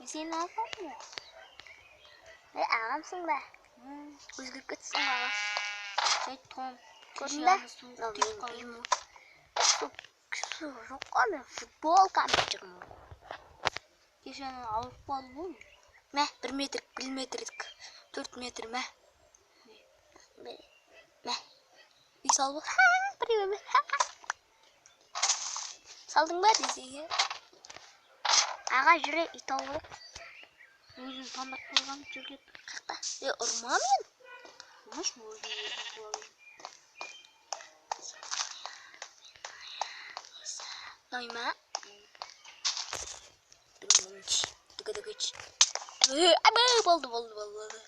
Мен сенің ағамын ғой. Ағамсың ба? Өзгеріп кетсің ғой, аға. Жай тоң. Көрдің бе? Мынау менің үйім ғой. Су жоқ қой, мен футболкамен жүрмін ғой. Кеше ана ауырып қалды ғой. Мә, 1 метр, 1 метрлік, 4 метр, мә. Мә. Үй салып ал. Біреу емес. Салдың ба десең, иә? Аға, жүре, үй тауып алайық. Өзім таңдап қойған жерге. Қаяқта? Ұрма мен. Ұрмашы, өзім өзім қоямын. Ұнай ма? Болды, болды, болды, болды.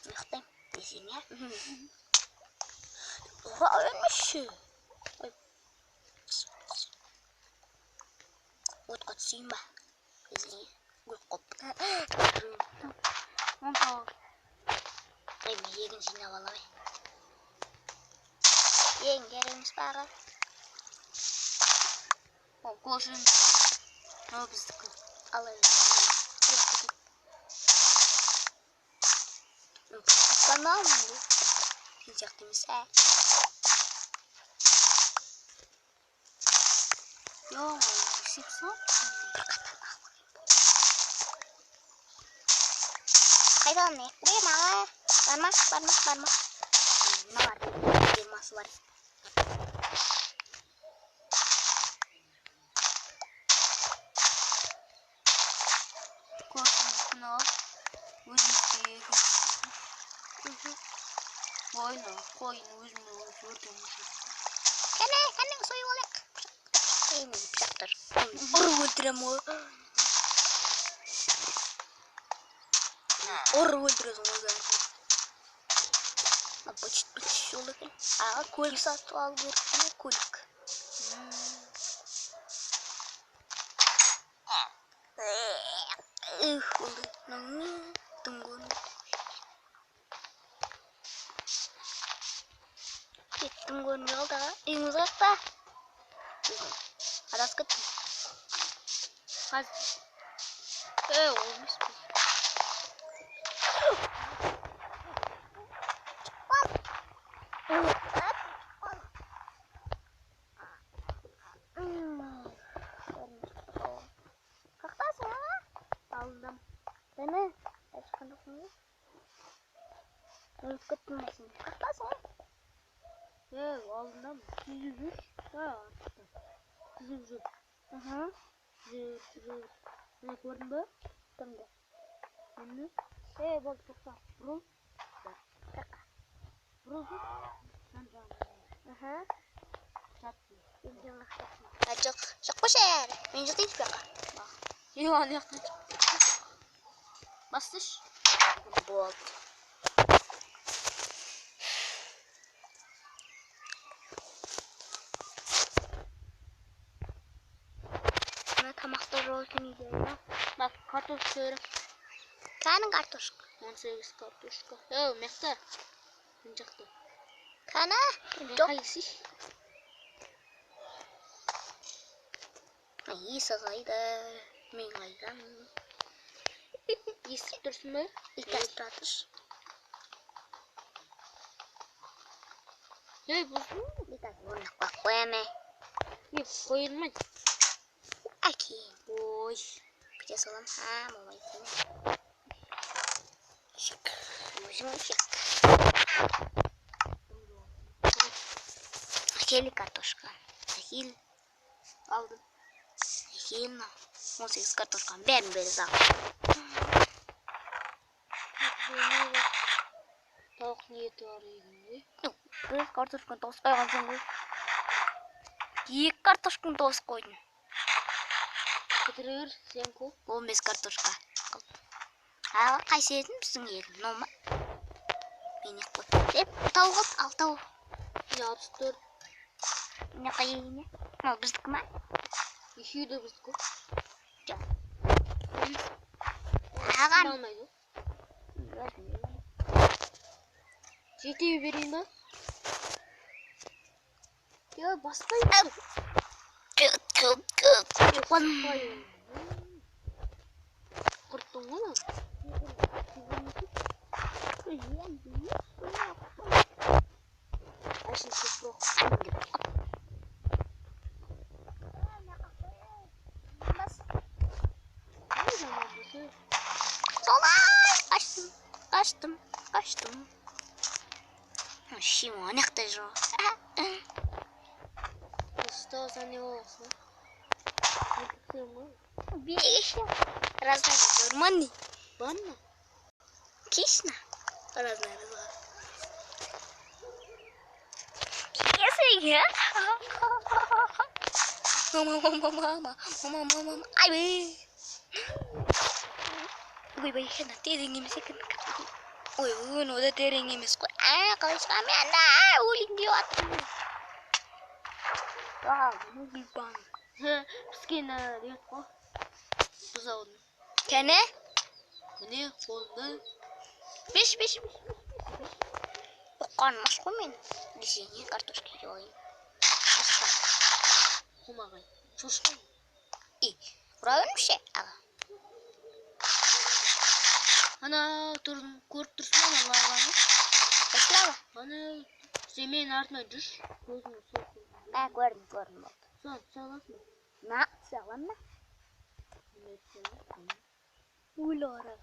Ұйықтаймын десең, иә? Ұра бермеші. Ой. Отқа түсейін ба? Десең, иә? Өліп қалыппын. Он тауық. Ай, мен егін жинап аламын. Егін керек емес па, аға? Ол көршінің. Мынау біздікі. Ала бер. Мен профессионалмын ғой. Сен сияқты емес, ә? Ё-моё, сексен? Бір қатар алып. Қайдан не? Ой, аға. Бар ма? Бар ма? Бар ма? Мына бар. Жиырмасы бар. Көршінің алып, өзімізге егін. Ой, мынау қойын өзіме өзі өртемін. Кәне, кәне, сойып алайық. Ей, неге пышақтар? Ұрып өлтіремін ғой. Ұрып өлтіресің ғой бәрін. Мына быт-шыт быт-шыт жол екен. Аға, көлік сатып алу керек қой, көлік. Эх, болды. Мынау не? Дым көрінбейді. Дым көрінбей қалды, аға. Үйіңіз қаяқта? Өзім адасып кеттім. Қазір. Ол емес пе? Қаяқтасың, аға? Алдым. Міне, әлі шыққан жоқсың ба? Өліп кеттім бе сен? Қаяқтасың, аға? Алдындамын. Түзу жүр. Артта. Түзу жүр. Жүр, жүр. Міне көрдің бе? Кімді? Міне. Болды, тоқта. Бұрыл. Қаяққа? Бұрыл жүр. Жан жағына. Жат. Енді мына жақта. Жоқ. Жоқ қойшы әрі. Мен жатайыншы бұл жаққа. Ана жақтан шық. Бастыш. Болды. Мына тамақтар жоқ екен үйде, иә? Bak, картошка керек. Кәнің картошка? 18 картошка. Мына жақта. Мына жақта. Кәні? Мен Жоқ. қайсы? Иісі қайда? Мен қайдам? Естіп тұрсың ба? Ит астыратыш. Ей, бұл Ит орнына қойып қоямын. Ей, қойылмайды. Әкең. Ой. Біте салам. Ха, болмайды екен. Шик. Өзің шик. Әкел картошка. Әкел. Алдым. Әкел мынау. 18 картошканың бәрін бере сал. Тауық ниеті бар екен ғой. Бір картошканы тауысып қойғансың ғой. 2 картошканы тауысып қойдың. Бітіре бер, сен көп. 15 картошка қалды. Қайсы едің біздің егін? Мынау ма? Мен ек қой. Еп, тауық алып, алтау. Міне, 64. Мына қай егін, е? Мынау біздікі ма? Екеуі де біздікі. Жоқ. Ағам. Алмайды. Жетеуі берейін ба? Я баспаймын. Көп, көп, көп. Баспаймын. Солай қаштым, қаштым, қаштым. Шим ана жақта жүр. Что за не боласың? Бегеше. Разная нормальный. Банна? Кишна. Разная разная. Кесеге. Мама, мама, мама, мама, мама, айбей. Ойбай, ана терең емес екен. Ой, о да терең емес қой. А, қалай шығамын мен анда? Өлейін деп жатырмын. Гүлбан. Піскен ет қой. Бұзаудың. Кәне? Міне қолында. Беш, беш, беш. Қарным аш қой мен. Десең, картошка жеп алайын. Ашқан. Қомағай. Шошқа. И, ұра бермеші, аға. Ана тұрдым, көріп тұрсың ба ана лаваны? Қайсы лава? Ана, сен менің артымнан жүрші. Көзіңе сол қой. Ә, көрдім, көрдім болды. Соны түсе аласың ба? На, түсе аламын да. Мен түсе аламын. Өлі қара.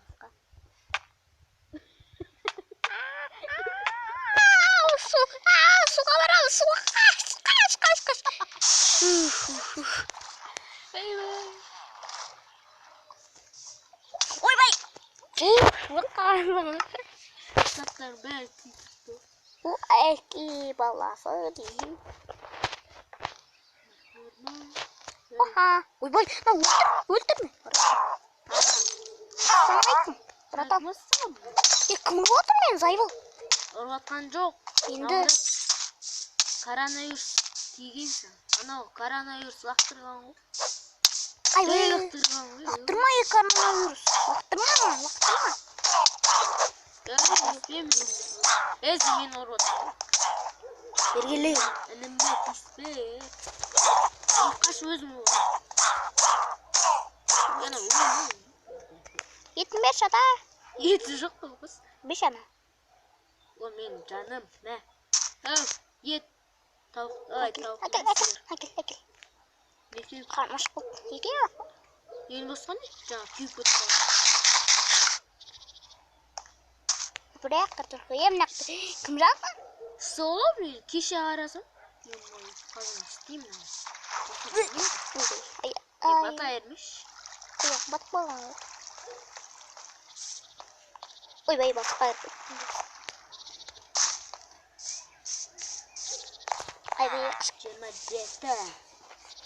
Су, суға барамыз, суға қаш, қаш, қаш, қаш. Ойбай. Ойбай! Қарным. Заттар бәрі күйіп түсті. Bu erki balası değil. Oha. Ойбай, на өлтір, өлтірме. Ассалаумағалейкум, братан. Е, кім ұрып отыр мені, заебал? Ұрып жатқан жоқ. Енді Коронавирус тигенсің. Анау коронавирус лақтырған ғой. Айбай. Лақтырған ғой. Лақтырма, е, коронавирус. Лақтырма, лақтырма. Е, сен мені ұрып отырсың. Бергеле. Ініме тиіспе. Ей, қаш өзің ұр. Ана өлемін. Етін берші, ата. Еті жоқ қой, қыз. Берші ана. О, менің жаным. Мә. Ау, ет. Тауық, ай, тауық. Әкел, әкел, әкел, әкел. Несін? Қарным аш болды. Екен. Нені босқан не? Жаңа күйіп кетіп қалған. Бірақ картошка. Е, мына кім жазған? Сол мен кеше қарасам. Мен қазір не істеймін? Ай, Е, ай. бата бермеш. Жоқ, батып қалған ғой. Ойбай, басып қалып. Айбай, 27.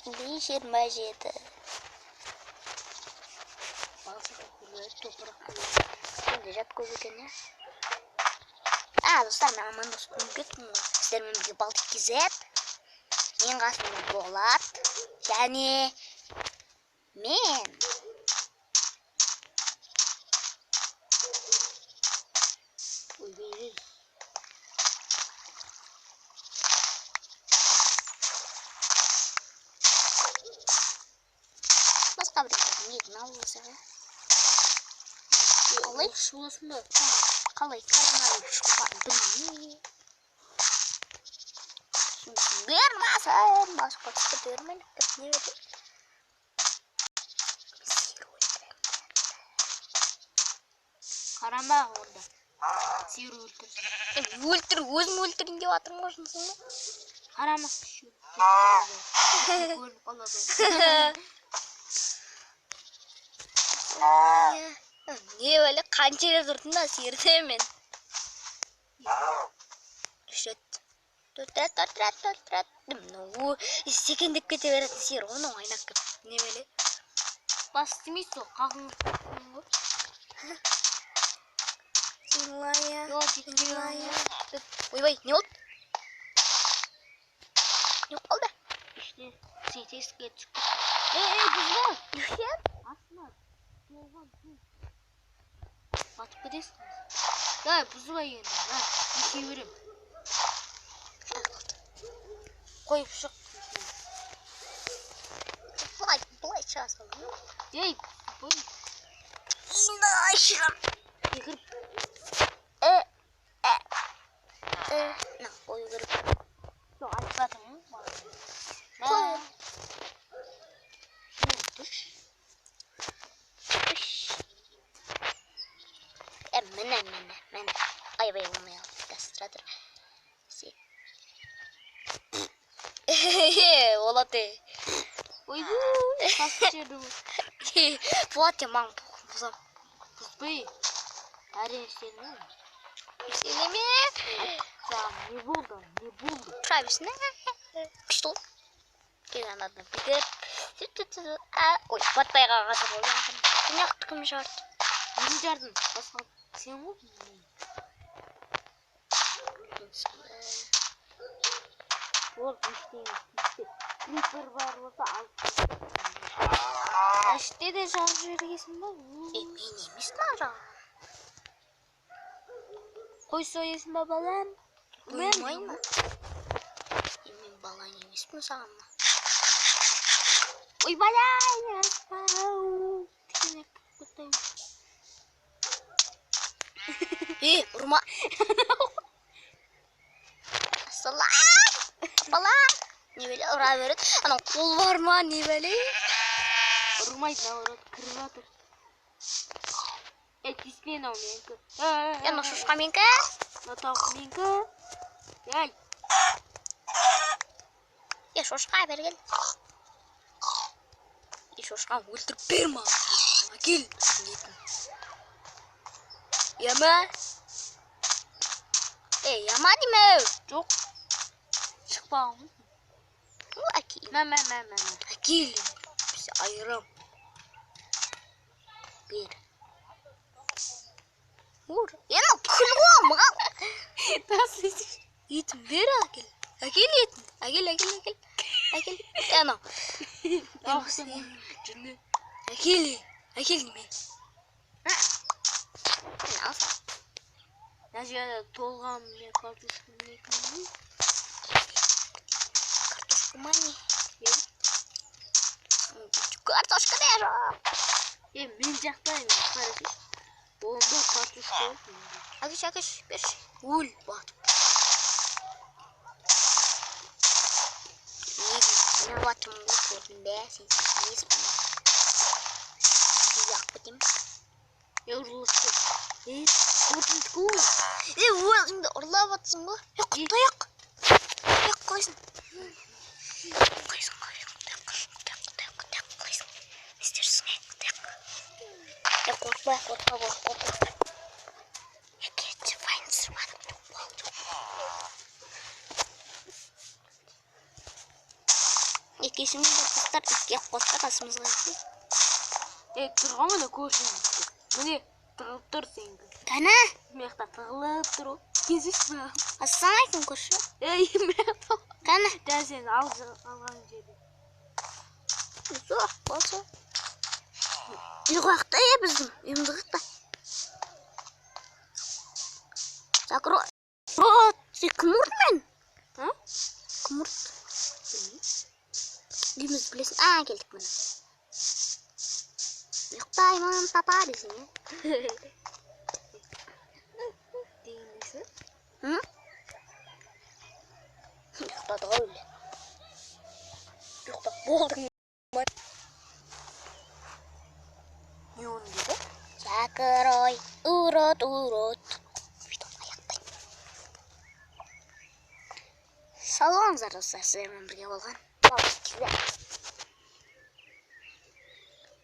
27. Балшық көреді, топырақ. Енді жат көп екен, иә? А, достар, мен амандасып ұмытып кеттім ғой. Сіздермен бірге Балтик KZ. Менің қасымда Болат және мен. Ойбай. Басқа біреулердің етін алып алсақ, иә? Қалай? Оқшы боласың ба? Қалай коронавирус шыққанын білмеймін. Бермасın. Басқа түсті бермелік деп не береді? Сиыр өлтіремін. Қарама онда. Сиыр өлтірсін. Е, өлтір, өзім өлтірейін деп жатырмын ғой, шынсың ба? Қарама. Көрініп қалады. Не бәле, қанша рет ұрдым да сиырды мен? 3 рет. 4 рет, 4 рет, 4 рет. Мынау секеңдеп кете беретін сиыр ғой, мынау айнап кеп. Не бәле? Бас істемейсіз ғой, қағыңыз ғой. Силая. Жоқ, жетпей. Ойбай, не болды? Не болып қалды? Іште сен тесікке түсіп кеттің. Ей, ей, бұзба. Не? Астына толған су. Батып кетесің. Давай, бұзба енді. На, несие беремін. Қойып шық. Былай, былай шыға салдым. Ей, қой. Енді шығам. Секіріп. На, қою керек. Жоқ, айтып жатырмын ғой. Қой. Мә. Үш. Үш. Ойбай, болмай қалды. Қазір тұра тұр. Болады. Ойбай, тасып жібердім. Болат, маған бұзам. Бұзбай. Әрең істедім ғой. Сене ме? Саған не болды? Не болды? Тұра берсін. Күшті ғой. Кел анадан бүйтіп. Ой, батпай қалған ғой. Мына жақты кім жарды? Мен жардым. Басқа сен ғой. Болды, ештеңе тиіспе. Крипер бар болса алып кет. Іште де жарып жібергенсің ба? Мен емес мына жағы. Қой соясың ба, балам? Қоймаймын. Мен балаң емеспін саған. Ойбай, тікенек кетті. Ұрма. Ассалам. Бала. Не бәле, ұра береді. Анау қол бар ма, не бәле? Ұрмайды, наоборот, кіріп жатыр. Тиіспе, мынау менікі. Мынау шошқа менікі. Мынау тауық менікі. Ей. Шошқа бері кел. Шошқаны өлтіріп бер маған. Әкел. Яма. Яма деймін. Жоқ. Шықпаған ғой. Әкел. Мә, мә, мә, мә. Әкел. Біз айырам. Бер. Ұр. Мынау күл ғой маған. Етін бер, әкел. Әкел етін. Әкел, әкел, әкел. Әкел. Анау. Жүні. Әкел. Әкел неме. Алса. Мына жерде толған мен картошка мен. Картошка ма не? Картошка да жоқ. Мен жақтаймын, қарашы. Онда картошка жоқ. Әкеш, әкеш, берші. Өл, батып. Мен батырмын ғой, көрдің бе? Сен емеспін. Үйге алып кетемін. Ұрлықты. Көрдіңдік ғой. Өзіңді ұрлап жатсың ғой. Құттаяқ. Құттаяқ қойсын. Қойсын, құттаяқ, құттаяқ, құттаяқ, құттаяқ қойсын. Не істерсің, құттаяқ. Қорықпа, қорықпа, қорықпа, қорықпа. Кетші, вайн түсіріп жатырмын. Кешіріңіздер, достар, итке қосты қасымызға. Тұрған міне көршіңізді. Міне тығылып тұр сенікі. Кәні? Мына жақта тығылып тұр ғой. Кездеші маған. Ассалам алейкум, көрші. Мына жақта. Кәні? Дәл сен алған жерде. Жоқ, болса. Үй қаяқта, біздің? Үйіміз қаяқта? Закрой. Рот, сен кім ұрды мен? А? Кім ұрды? Үйімізді білесің. Келдік міне. Ұйықтаймын, папа десең, Деген несі? Ұйықтады ғой өлі. Ұйықтап болдың. Не оны деді? Закрой, урод, урод. Видеоны аяқтайын. Сау болыңыздар, достар, сіздермен бірге болған.